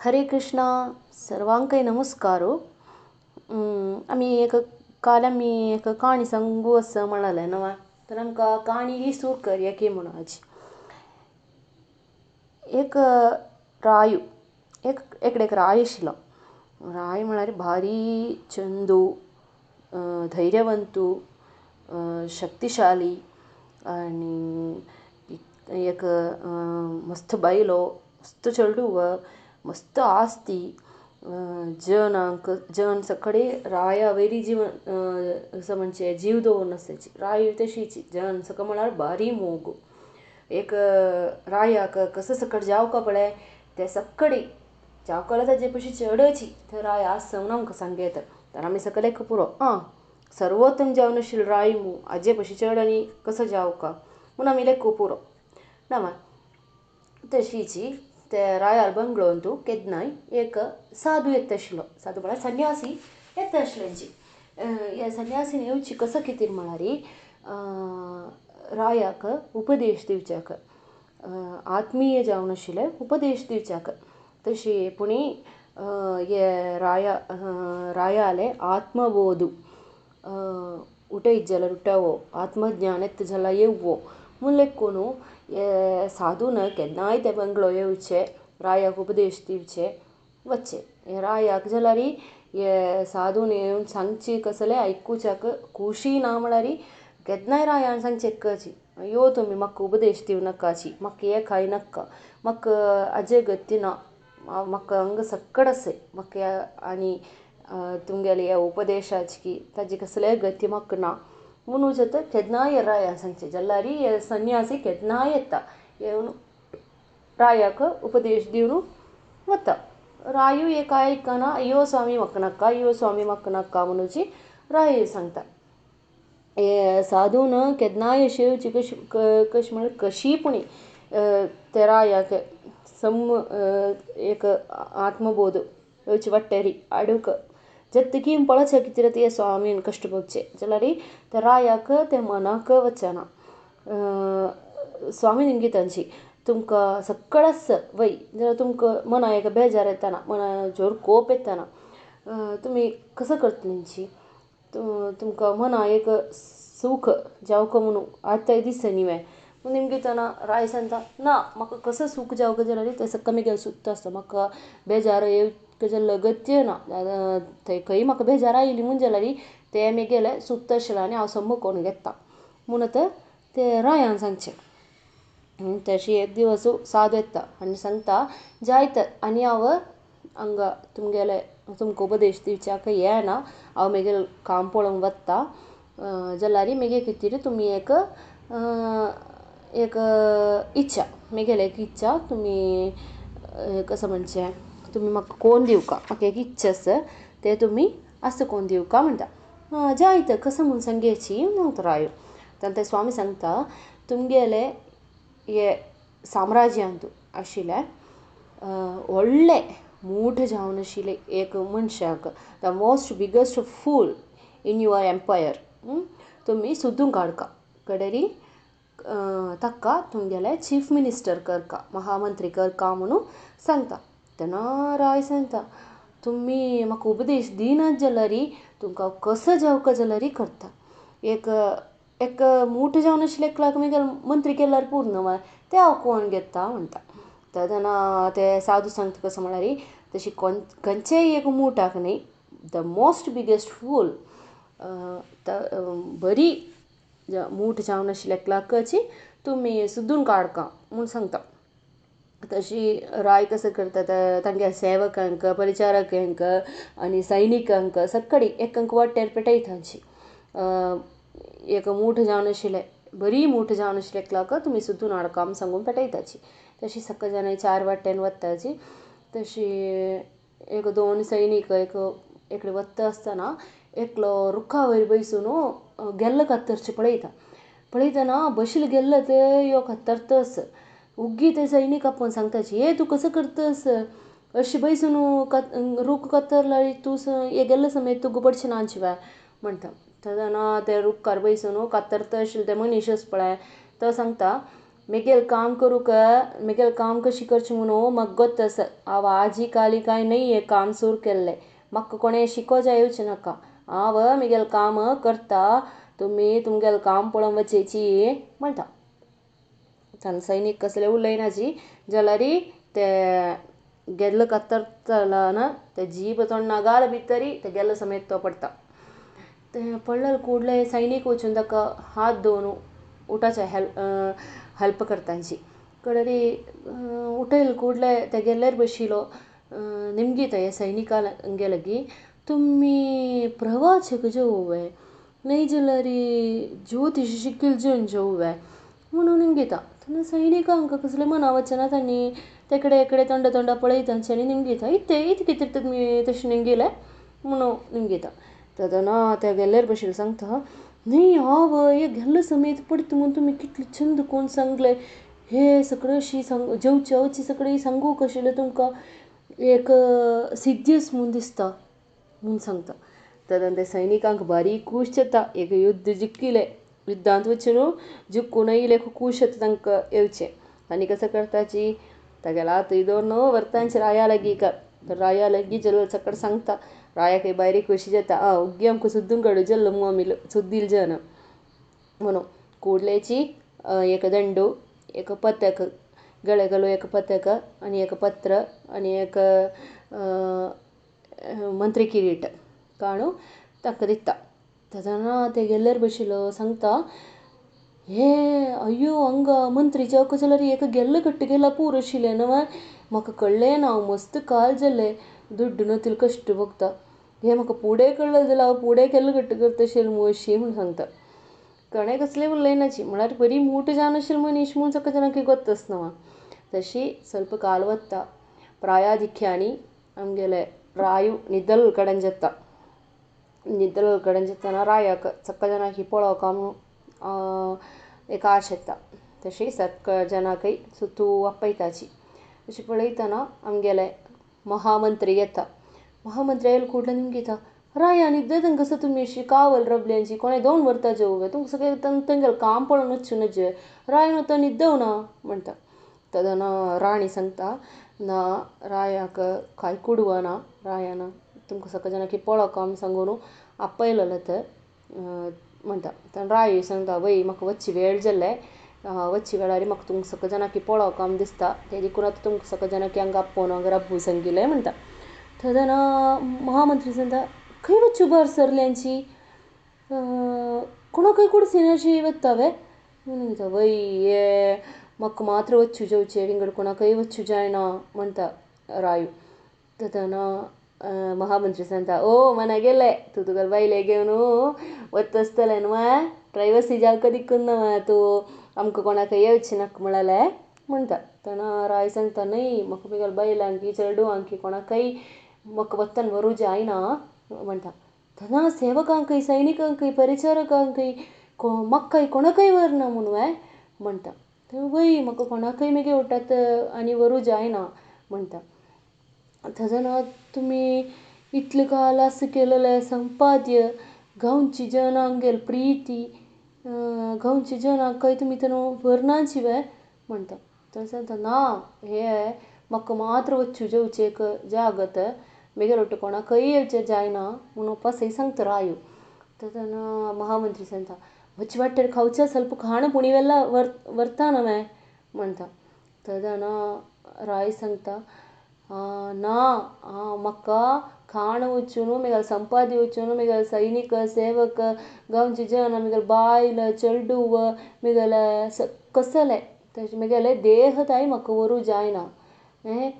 हरे कृष्णा सर्वांकय नमस्कार. आमी एक काल आमी एक काणी सांगू आसा म्हणालें न्हू, तर आमकां काणी सुरू करया की म्हणून. आज एक रायू एक एकडे एक राय आशिल्लो. राय म्हळ्यार भारी चंदू, धैर्यवंतू, शक्तिशाली आनी एक मस्त बायलो, मस्त चेडूव, मस्त आस्ती. जनांक जन सगळे राया वयरी जीवन असो म्हणजे जीव दवरून आसाची. राय तशीची जन सगळं म्हळ्यार भारी मोग. एक रायाक कसो सकट जावका पळय ते सकडे जावकाला ताजे पशी चडची थंय राय आसा म्हणून आमकां सांगयता. तर आमी सकले पुरो आं सर्वोत्तम जावन आशिल्लो राय मू आजे पशी चड आनी कसो जावका म्हूण आमी लेखू पुरो ना. तशीची ते रायार बंगलोंतू केन्नाय एक साधू येता आशिल्लो. साधू म्हळ्यार संन्यासी येता आशिल्लो. ह्या संन्यासीन येवची कसो कितें म्हळ्यार रायाक उपदेश दिवच्याक, आत्मीय जावन आशिल्ले उपदेश दिवच्याक. तशी पुणी हे राया रायाले आत्मबोध उठयत जाल्यार उठावो, आत्मज्ञान येता जाल्यार येवो म्हूण लेखून हे साधून केन्नाय ते बंगलो येवचे, रायाक उपदेश दिवचे वच्चे. रायाक जाल्यार हे साधून येवन सांगची कसलें आयकुच्याक खुशी ना म्हळ्यार केन्नाय रायान सांगचे कची यो तुमी म्हाका उपदेश दिवं नाकाची, म्हाका हें खाय नाका, म्हाका आजे गती ना, म्हाका हांगा सक्कड आसय, म्हाका आनी तुमगेले ह्या उपदेशाची की ताजी कसलेय गती म्हाका ना म्हणून जाता. केन्नाय रायान सांगचें जाल्यार हे संन्यासी केन्नाय येता, येवन रायाक उपदेश दिवन वता. रायू एक आयकना, यो स्वामी म्हाका नाका, यो स्वामी म्हाका नाका म्हणूची राय सांगता. हे साधून केन्नाय अशें येवची कशी कशी म्हळ्यार कशी पुणी ते रायाक सम एक आत्मबोध येवची वाटेरी हाडूंक जतकी पळोवचें कितें ते स्वामीन कश्ट भोगचे जाल्यार ते रायाक ते मनाक वचना. स्वामी निमगी तांची तुमकां सक्कड आसा वय जाल्यार तुमकां मना एक बेजार येताना, मना जोर कोप येताना तुमी कसो करतलींची, तुमकां मना एक सूख जावका म्हणून आतां दिसता न्ही वे. पूण निमगी तेन्ना राय सांगता ना म्हाका कसो सूख जावका जाल्यार तें सक्का मागीर सुत्त आसता, म्हाका बेजार येवका जाल्यार लगत्य ना, थंय खंय म्हाका बेजार आयली म्हूण जाल्यार तें मागीर सुत्त आशिल्लें आनी हांव सम्म कोण घेता म्हूण आतां ते रायान सांगचें. तशी एक दिवस सादो येता आनी सांगता जायत आनी हांव हांगा तुमगेले तुमकां उपदेश दिवच्याक येना, हांव मागीर काम पळोवंक वता, जाल्यार मागीर कितें तुमी एक एक इच्छा मागीर एक इच्छा तुमी कसो म्हणचें तुमी म्हाका कोण दिवका, म्हाका एक इच्छा आसा तें तुमी आसा कोण दिवका म्हणटा. जायत कसो म्हूण सांगची म्हणटा रायो. तेन्ना ते स्वामी सांगता तुमगेले हे साम्राज्यांत आशिल्ले व्हडले मूठ जावन आशिल्ले एक मनशाक, the most biggest fool in your empire तुमी सोदून काडका कडेरी ताका तुमगेले चीफ मिनिस्टर करका, महामंत्री करका म्हणून सांगता. तेन्ना राय सांगता तुमी म्हाका उपदेश दिनात जाल्यार तुमकां कसो जावका जाल्यार करता. एक एक मूठ जावन आशिल्ले एकल्याक मागीर मंत्री केल्यार पूर्ण न्हय तें हांव कोण घेता म्हणटा. तेन्ना ते साधू सांगता कसो म्हळ्यार तशी खंयचेय एक मुठाक न्ही the most biggest fool बरी मूठ जावन आशिल्ले एकल्याकची तुमी सोदून काडका म्हूण सांगता. तशी राय कसो करता तांगे सेवकांक, परिचारकांक आनी सैनिकांक सगळी एकांक वाटेर पेटयताची. एक मूठ जावन आशिल्ले बरी मूठ जावन आशिल्ले एकल्याक तुमी सोदून हाडका म्हूण सांगून पेटयताची. तशी सगळे जाणां चार वाटेन वताची. तशी एक दोन सैनीक एक एकडे वता आसतना एकलो रुखा वयर बैसून गेल्लो कातरचें पळयता. पळयतना बशील गेल्लो ते यो कातरतस उग्गी ते सैनीक आपोवन सांगताची, ए तूं कसो करतस अशें बैसून रूख कातरला तूं हे गेल्ले समेत तुका पडचें ना शिवाय म्हणटा. तेन्ना ते रुखार बैसून कातरता आशिल्ले ते मनीस आसा पळय तो सांगता मेगेल काम करूंक मेगेल काम कशी करचें म्हणून म्हाका गोत्त आसा. हांव आजी काली काय न्हय हें काम सुरू केल्लें. म्हाका कोणें शिको जाय येवचें नाका. हांव म्हगेलें काम करता, तुमी तुमगेलें काम पळोवन वचेची म्हणटा. तेन्ना सैनीक कसले उलयनाची जाल्यार ते गेल्लो कत्तरतना ते जीब तोंडा घाल भितरी ते गेल्लो समेत तो पडटा. ते पडलेले कुडले सैनीक वचून ताका हात धुवन उठाचे हेल्प करतांची कडरी उठयले कुडले ते गेल्लेर बशिलो निमगीता हे सैनिकांगे लागीं तुमी प्रवाचक जेववे न्हय जाल्यार ज्योतिश शिकील जेवन जेववे म्हणून निमगिता. तेन्ना सैनिकांक कसलें मना वचना तांणी तेकडे एकडे तोंडा तोंडा पळयतांचे आनी निमगिता इत्ते इतकें कितें तुमी तशें निमगिलें म्हणून निमगिता. तेन्ना ते गेल्लेर बशिल्ले सांगता न्हय हांव हे गेल्लो समेत पडटा म्हूण तुमी कितले चंद कोण सांगले हे सगळें अशी सांग जेवचे वचे सगळें सांगूंक आशिल्लें तुमकां एक सिद्धीस म्हूण दिसता म्हूण सांगता. तेन्ना ते सैनिकांक बारीक खूश जाता एक युद्ध जिखिल्लें युद्धांत वचून जिखून येयले खूश जाता तांकां येवचें. आनी कसो करताची तागेलो हातूय दवरून व्हरतांचे राया लागीं राया लागीं जल्लो सकट सांगता. रायाक बारीक खोशी जाता आं ओग्गी आमकां सुद्दून काडू जल्लो मू आमी सुद्दील जाण म्हणून कुडलेची एक दंडू एक पतक गळे घालूं एक पतक आनी एक पत्र आनी एक मंत्री किरीट काडून ताका दिता. तेन्ना ते गेल्लेर बशिल्लो सांगता हे अय्यो हांगा मंत्री जावंक जाल्यार एक गेल्लो कट्ट गेला पूर आशिल्लें न्हय म्हाका कळ्ळें ना हांव मस्त काल जालें दुड्डू नतील कश्ट भोगता हें म्हाका पुडें कळ्ळें जाल्यार हांव पुडें केल्लें कट्ट करता आशिल्लें म्हूण अशी म्हूण सांगता. कोणें कसलें उलयनाची म्हळ्यार बरी मूठ जावन आशिल्ली मनीस म्हूण सगळे जाणांक गोत्त आसना. तशी ಸ್ವಲ್ಪ काल वता प्रायाधिक्यांनी आमगेले रायू निदल कडेन जाता. निदल कडेन जातना रायाक सगळे जाणांक पळोवंक म्हूण एक आश येता. तशी सगळे जाणांकय तूं आपयताची अशें पळयतना आमगेले महामंत्री येता. महामंत्री आयले कुडले निमगिता राया न्हिदता कसो तुमी अशी कावल रबल्यांची कोणें दोन व्हरता जेववे तुमकां सगळें तेंगेलें काम पळोवन वचूं नजे रायन आतां न्हिदना म्हणटा. तेन्ना राणी सांगता ना रायाक कांय कुडवना रायान तुमकां सगळे जाणांक पळोवंक म्हूण सांगून आपयलेलें तें म्हणटा. तेन्ना राय सांगता वय म्हाका वच्ची वेळ जाल्ले वच्ची वेळार म्हाका तुमकां सगळे जाणांक पळोवंक म्हूण दिसता तें देखून आतां तुमकां सगळे जाणांक हांगा आपोवन हांगा राबू सांगिल्लें म्हणटा. तेन्ना महामंत्री सांगता खंय वच्चू भायर सरल्यांची कोणाकय कुडसीन अशी वता वे म्हणून वय हे म्हाका मात्र वच्चू जेवचें विंगड कोणाकय वच्चू जायना म्हणटा रायू. तेन्ना महामंत्री सांगता ओ मना गेले तूं तुका बायले घेवन वता आसतलें न्हू प्रायवसी जावका दिकून न्हू तूं आमकां कोणाकय येवचें नाका म्हणलें म्हणटा. तेन्ना राय सांगता न्हय म्हाका म्हगेल्या बायलांक चेडवांक कोणाकय म्हाका वत्तन व्हरूं जायना म्हणटा. तेन्ना सेवकांकय सैनिकांकय परिचारकांकय म्हाकाय कोणाकय व्हरना म्हूण म्हणटा. वय म्हाका कोणाकय मागीर उठात आनी व्हरूं जायना म्हणटा. तेन्ना तुमी इतले काल आस केलेलें संपाद्य गांवची जनांगेल प्रिती गांवची जनांकय तुमी तेन्ना व्हरनाची वे म्हणटा. तो सांगता ना हे म्हाका मात्र वच्चू जेवचें एक जागत मागीर वट्ट कोणाकय येवचें जायना म्हणून पसय सांगता रायू. तेन्ना महामंत्री सांगता वच्चे वाटेर खावचें ಸ್ವಲ್ಪ खाण पुणीवेला व्हरता न्हय म्हणटा. तेन्ना राय सांगता ना म्हाका खाण वचून म्हगेलें संपादी वचून म्हगेले सैनीक सेवक गांवचे जन म्हगेले बायल चेडूं म्हगेलें कसलें तशें म्हगेलें देह ताय म्हाका व्हरूं जायना हें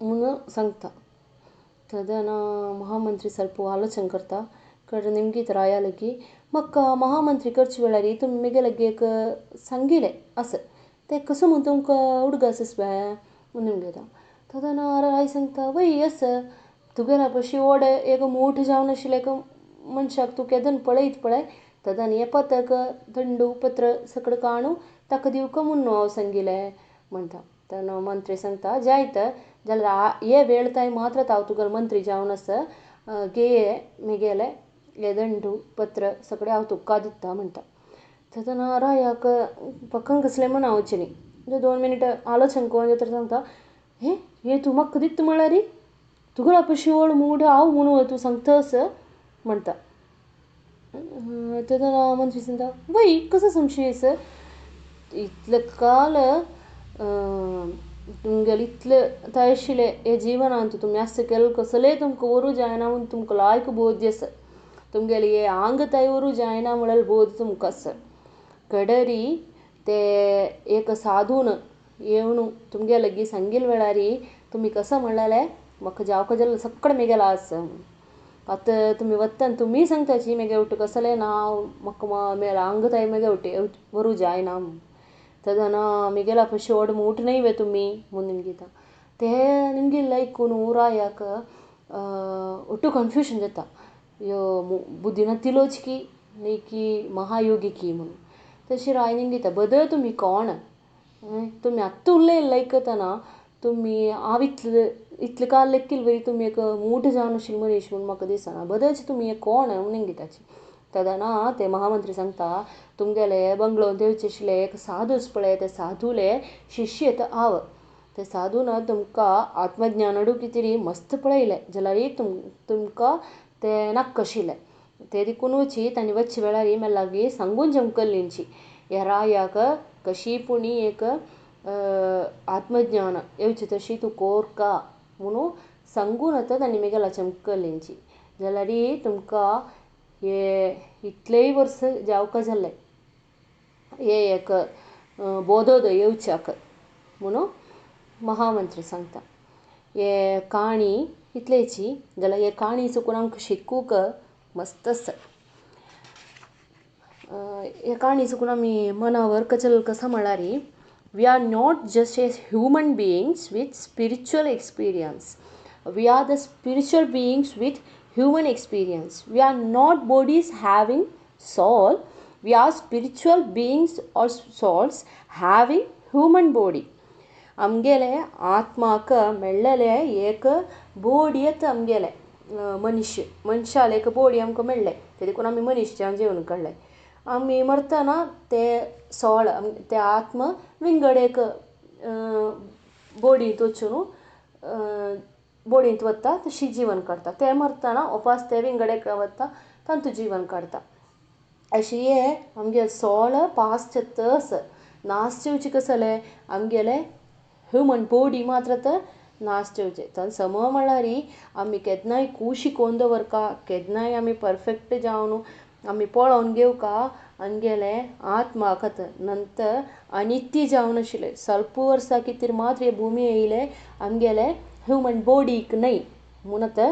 म्हणून सांगता. तेन्ना महामंत्री ಸ್ವಲ್ಪ आलोचन करता कडेन निमगीत राया लागीं म्हाका महामंत्री करचे वेळार तुमी म्हगे लागीं एक सांगिल्लें आसा तें कसो म्हूण तुमकां उडगास वे म्हूण निमगिता. तेन्ना राय सांगता वय आसा तुगेल्या पशी व्हड एक मूठ जावन आशिल्लें एक मनशाक तूं केदन पळयत पळय तेन्ना हें पतक दंडू पत्र सगळें काडून ताका दिवंक म्हूण हांव सांगिल्लें म्हणटा. तेन्ना मंत्री सांगता जायत जाल्यार हे वेळ ताय मात्र हांव तुगेलो मंत्री जावन आसा घेये म्हगेलें हे दंडू पत्र सगळें हांव तुका दिता म्हणटा. तेन्ना रायाक पक्कन कसलें म्हण हांव न्ही 2 मिनट आलोचन कोण जाता सांगता, हें हें तूं म्हाका दिता म्हळ्यार तुगेलो पशी व्हड मूठ हांव म्हणून तूं सांगतास म्हणटा. तेन्ना मंत्री सांगता, वय कसो समशीस इतले काल तुमगेले इतले ताय आशिल्ले हे जिवनांत तुमी आस केल्ले कसलेय तुमकां व्हरूं जायना म्हूण तुमकां लायक बोध आसा, तुमगेले हे आंग ताय व्हरूं जायना म्हळ्यार बोध तुमकां आसा. कडरी ते एक साधून येवन तुमगे लागीं सांगील वेळार तुमी कसो म्हणलेले म्हाका जावका जाल्यार सगळें मेगेलो आसा. आतां तुमी वता तुमीय सांगताची मेगे वटे कसलें ना, म्हाका मेला आंग ताय मेगे वटे व्हरूं जायना. तेन्ना मेगेला पशी व्हड मूठ न्हय वे तुमी म्हूण निमगिता. ते निमगिल्लें आयकून रायाक ഒട്ടും कन्फ्युजन जाता, ह्यो बुद्धी नातिलोच की न्ही की महायोगी की म्हणून. तशी राय निमगिता, बदल तुमी कोण, तुमी आत्तां उलयल्लें आयकतना तुमी हांव इतले इतले काल लेखील बरी तुमी एक मूठ जावन आशिल्ले मनीस म्हूण म्हाका दिसना, बदलचे तुमी एक कोण म्हूण निमगिताची. तेन्ना ते महामंत्री सांगता, तुमगेले बंगलोन देवचे आशिल्ले एक साधूच पळय, ते साधूले शिष्य हांव, ते साधून तुमकां आत्मज्ञान कितें मस्त पळयलें जाल्यार तुमकां ते नाका आशिल्लें, ते देखूनच तांणी वच्चे वेळार म्हाका लागीं सांगून जमकल्लींची ह्या रायाक कशी पुणी एक आत्मज्ञान येवचें तशी तूं कोरका म्हणून सांगून आतां तांणी मेगेला चमकल्लींची. जाल्यार तुमकां हे इतलेय वर्स जावका जाल्लें हे एक बोधोदय येवच्याक म्हणून महामंत्री सांगता. हे काणी इतलेची जाल्यार हे काणी चुकून आमकां शिकूंक मस्त आसा. हे काणी चुकून आमी मनावर कचल कसा म्हळ्यार, we are not just a human beings with spiritual experience, we are the spiritual beings with human experience. We are not bodies having soul, we are spiritual beings or souls having human body. आमगेले आत्माक मेळ्ळेले एक बोडी येता, आमगेले मनीस मनशाले एक बोडी आमकां मेळ्ळे, ते देखून आमी मनीस जावन जेवन काडले. आमी मरतना ते सोळ ते आत्म विंगड एक बोडींत वचून बोडींत वता, तशी जीवन काडटा. ते मरतना उपास ते विंगड एक वता, तांतू जीवन काडटा. अशी हे आमगे सोळ पास जाता आसा, नाश जेवचे कसले आमगेले ह्युमन बॉडी मात्र तर नाश जेवचे. तर सम म्हळ्यार आमी केन्नाय कूशी कोन्न दवरका, केन्नाय आमी परफेक्ट जावन आमी पळोवन घेवका आमगेले आत्माक नंतर अनित्य जावन आशिल्ले स्वल्प वर्सां कितें मात्र हे भुमी येयले आमगेले ह्युमन बॉडीक न्हय म्हूण आतां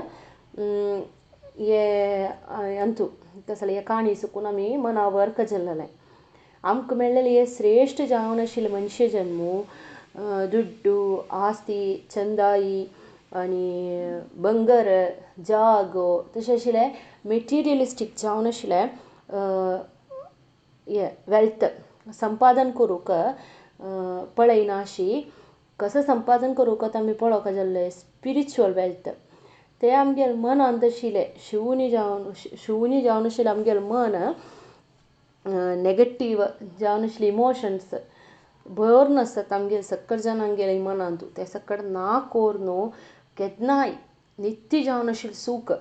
हे अंतू तसले हे काणी चुकून आमी मनावर कजलले. आमकां मेळ्ळेले हे श्रेश्ठ जावन आशिल्ले मनशे जन्मू दुड्डू आस्ती चंदाई आनी बंगर जागो तशें आशिल्ले मेटिरियलिस्टीक जावन आशिल्ले हे वेल्थ संपादन करूंक पळयना अशी कसो संपादन करूंक आमी पळोवंक जाल्ले स्पिरिच्युअल वेल्थ ते आमगेले मनांत आशिल्ले शिवूनी जावन शिवूनी जावन आशिल्लें आमगेलें मन नेगेटीव जावन आशिल्ले इमोशन्स भरून आसतात आमगेले सक्कड जाणांगेले मनांत, ते सक्कड ना कोरून केन्नाय नित्य जावन आशिल्लें सूख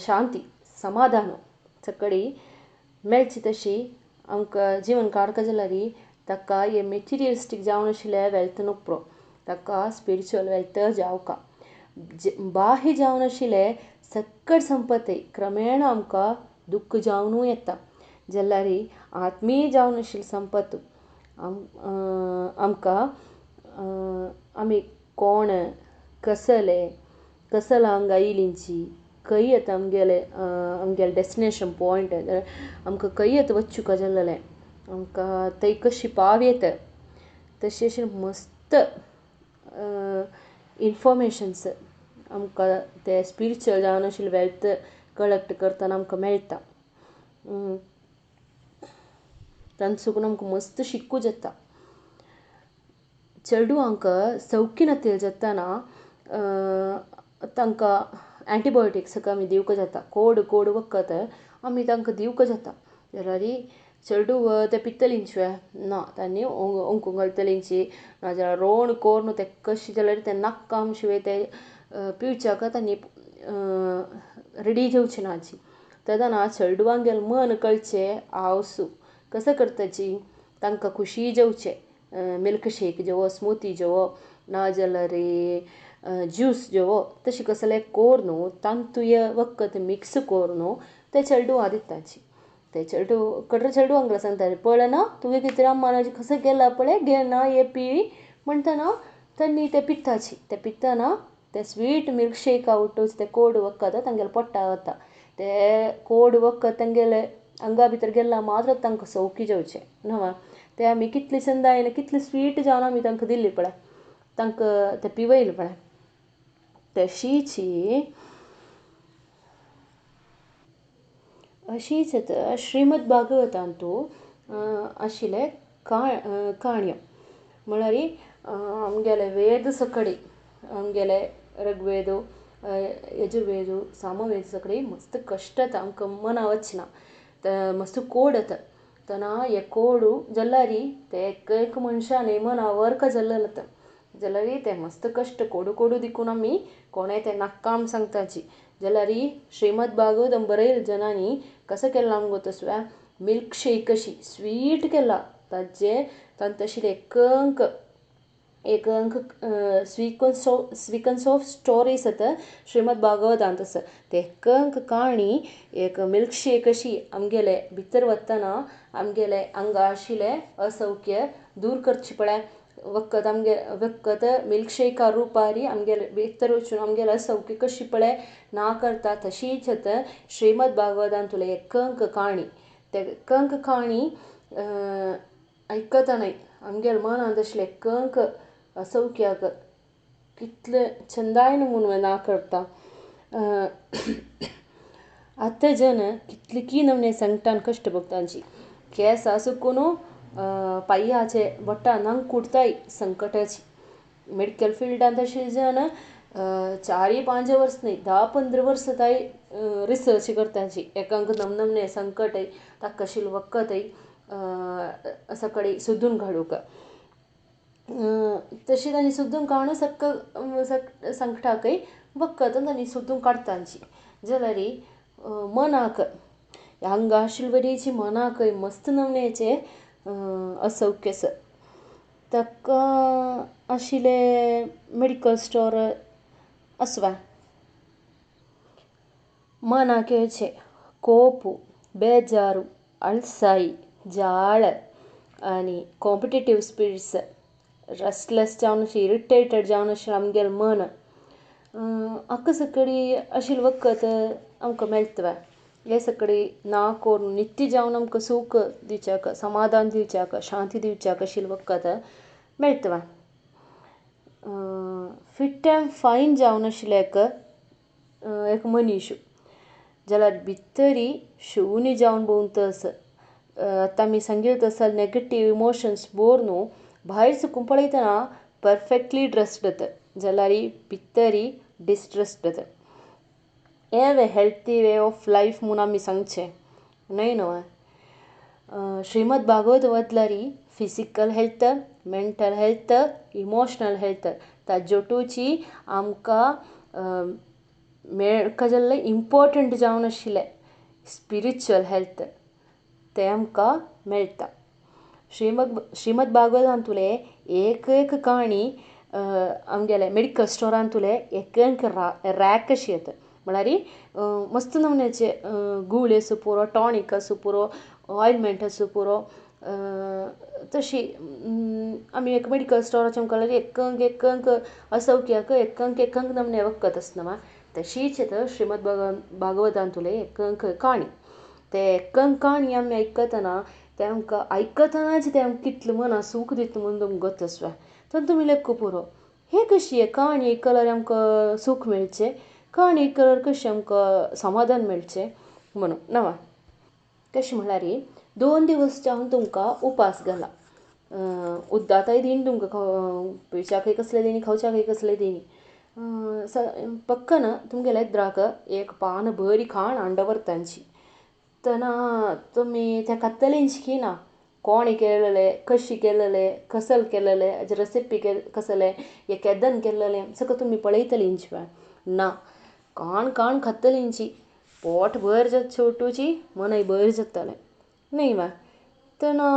शांती समाधान सकडी मेळची तशी आमकां जिवन काडका जाल्यार ताका हे मेटिरियलिस्टीक जावन आशिल्ले वेल्थ नुप्रो, ताका स्पिरिच्युअल वेल्थ जावका. बाह्य जावन आशिल्ले सक्कड संपत्ती क्रमेण आमकां दुख्ख जावनूय येता, जाल्यार आत्मीय जावन आशिल्ली संपत्त आमकां आमी कोण कसले कसले हांगा येयलींची खंय येता आमगेले आमगेले डेस्टिनेशन पॉयंट, आमकां खंय येता वचूंक जाल्लें आमकां थंय कशी पाव येता तशें अशें मस्त इन्फॉर्मेशन्स आमकां ते स्पिरिच्युअल जावन आशिल्ले वेल्थ कलेक्ट करतना आमकां मेळटा. तांचो चुकून आमकां मस्त शिकूं जाता. चेडवांक सौखी नातिल्लें जाताना तांकां एंटीबायोटिक्स आमी दिवंक जाता, कोड कोड वखद आमी तांकां दिवंक जाता. जाल्यार चेडूं ते पितलींचवे ना तांणी ओंकूंक घालतलींची नाजाल्यार रोण कोरून ते कशें जाल्यार ते नाक्काम शिवाय ते पिवच्याक तांणी रेडी जावचे नाची. तेदना चेडवांगेलें मन कळचें आवसू कसो करताची तांकां खुशी जावचें मिल्कशेक जेवो स्मुती जेवो नाजाल्यार ज्यूस जेवो तशें कसलें कोरून तांतूय वखद मिक्स करून ते चेडवां दिताची. ते चेडूं कटर चेडवांक सांगता पळय ना तुवें कितें अम्मान कसो केला पळय घे ना हे पी म्हणटना तांणी ते पिताची. ते पितना ते स्वीट मिल्कशेक आवटूच ते कोड वखद तांगेले पोट्टा वता. ते कोड वखद तांगेले आंगा भितर गेला मात्र तांकां सौख्य जावचें न्हय. ते आमी कितले चंदायन कितले स्वीट जावन आमी तांकां दिल्ली पळय तांकां ते पिवयले पळय. तशीची अशीच श्रीमद भागवतांतू आशिल्ले काणयो म्हळ्यार आमगेले वेद सकडी आमगेले ऋग्वेद यजुर्वेद सामवेद सगळी मस्त कश्ट येता आमकां मना वचना मस्त कोड येता तेन्ना हे कोडू जाल्यार ते एक एक मनशान मना वर्क जाल्लें जाता जाल्यार ते मस्त कश्ट कोडू कोडू दिकून आमी कोणें ते नाक्काम सांगताची. जाल्यार श्रीमद भागवतम बरयले जनांनी कसो केलां मुगो तसव्या मिल्कशेक कशी स्वीट केला ताजे तातूंत आशिल्ले एक एक सिक्वन्स सिक्वन्स ऑफ स्टोरीज आतां श्रीमद भागवतांत आसा. ते एक काणी एक मिल्कशेक कशी आमगेले भितर वतना आमगेले आंगा आशिल्लें असौख्य दूर करचें पळय वखद आमगे वखद मिल्कशेका रुपारी आमगेले भितर वचून आमगेले असौख्य कशी पळय ना करता तशीच आतां श्रीमद भागवतांतले एक काणी. ते एक काणी आयकतना आमगेले मनांत आशिल्लें एक असौख्याक कितले चंदायन म्हूण ना करता. आतां जन कितले की नवने संकटान कश्ट भोगतांची केंस सुकून पांयाचे बोटां नंग कुडताय संकटाची. मेडिकल फिल्डांत आशिल्ले जन 4-5 वर्स न्हय 10-15 वर्सां ताय रिसर्च करताची एकांक नमनमने संकट ताका आशिल्लें वखदय सकाळी सोदून काडूंक. तशें तांणी सोदून काडून सक्क संकटाकय वखद तांणी सोदून काडटाची. जाल्यार मनाक हांगा आशिल्ले वरीची मनाकय मस्त नमन्याचें असौख्य आसा. ताका आशिल्लें मेडिकल स्टोर आसवा. मनाक येवचें कोप बेजारू आळसाय जाळ आनी कॉम्पिटेटीव स्पिरिट्स रेस्टलेस जावन अशें इरिटेटेड जावन अशें आमगेलें मन हाका सगळी आशिल्लें वखद आमकां मेळटा. हे सगळी ना करून नित्य जावन आमकां सूख दिवच्याक समाधान दिवच्याक शांती दिवच्याक आशिल्लें वखद मेळटा. फिट एंड फायन जावन आशिल्लें एक एक मनीस जाल्यार भितरी शून्य जावन भोंवता आसा. आतां आमी सांगिल्लें तसो नेगेटीव इमोशन्स भरून भायर सुकून पळयतना परफेक्टली ड्रेस्ड जाता जाल्यार भितरी डिस्ट्रेस्ड जाता. हें हेल्थी वे ऑफ लायफ म्हूण आमी सांगचें न्हय न्हय. Shrimad Bhagwat वतल्यार physical health mental health emotional health ताज्योटूची आमकां मेळका जाल्लें इम्पोर्टंट जावन आशिल्लें स्पिरिच्युअल हेल्थ तें आमकां मेळटा. श्रीमद भागवतांतुले एक एक काणी आमगेले मेडिकल स्टोरांतुले एक एक रॅक अशी येता. म्हळ्यार मस्त नमन्याचे गुळी आसूं पुरो टॉनीक आसूं पुरो ऑयलमेंट आसूं पुरो तशी आमी एक मेडिकल स्टोराचे आमकां एकंक एकंक असौख्याक एकंक एकंक नमने वखद आसना मा तशीच येता श्रीमद भागवतांतुले एकंक काणी. ते एकंक काणी आमी आयकतना ते आमकां आयकतनाच ते आमकां कितलें मना सूख दिता म्हूण तुमकां गोत आसवा. तर तुमी लेखू पुरो हे कशी काणी आयकल्यार आमकां सूख मेळचें काणी आयकल्यार कशें आमकां समाधान मेळचें म्हणून नवा. तशें म्हळ्यार 2 दिवस जावन तुमकां उपास घाला उद्दाताय दिन तुमकां पिवच्याकय कसलें दिनी खावच्याकय कसलें दिनी पक्कन तुमगेले द्राक एक पान बरी खाण हाडून दवरतांची. तेन्ना तुमी तें खातलींच की ना, कोणे केलेलें, कशी केलेलें, कसल केलेलें, हाजी रेसिपी कसलें, हें केदन केलेलें सगळें तुमी पळयतलींच ना, खाण खाण खातलींची, पोट भर जाता शेवटूची, मनय बरें जातलें, न्हय वा? तेन्ना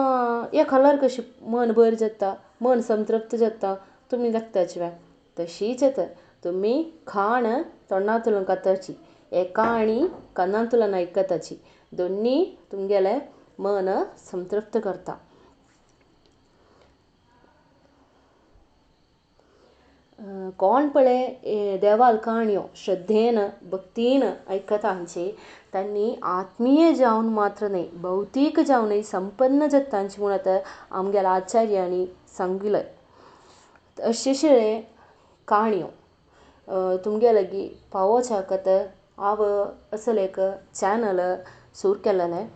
हें खाल्यार कशें मन बरें जाता, मन संतृप्त जाता, तुमी लागताची वा? तशीच तर तुमी खाण तोंडांतल्यान खाताची हें काणी कानांतल्यान आयकताची, दोनी तुमगेलें मन संतृप्त करता. कोण पळय देवाल काणयो श्रद्धेन भक्तीन आयकता आमची तांणी आत्मीय जावन मात्र न्हय भौतीक जावनय संपन्न जाता म्हूण आतां आमगेल्या आचार्यांनी सांगिल्लें. अशें काणयो तुमगे लागीं पावोवच्या खातीर हांव असलें एक चॅनल सुरू केलेलें.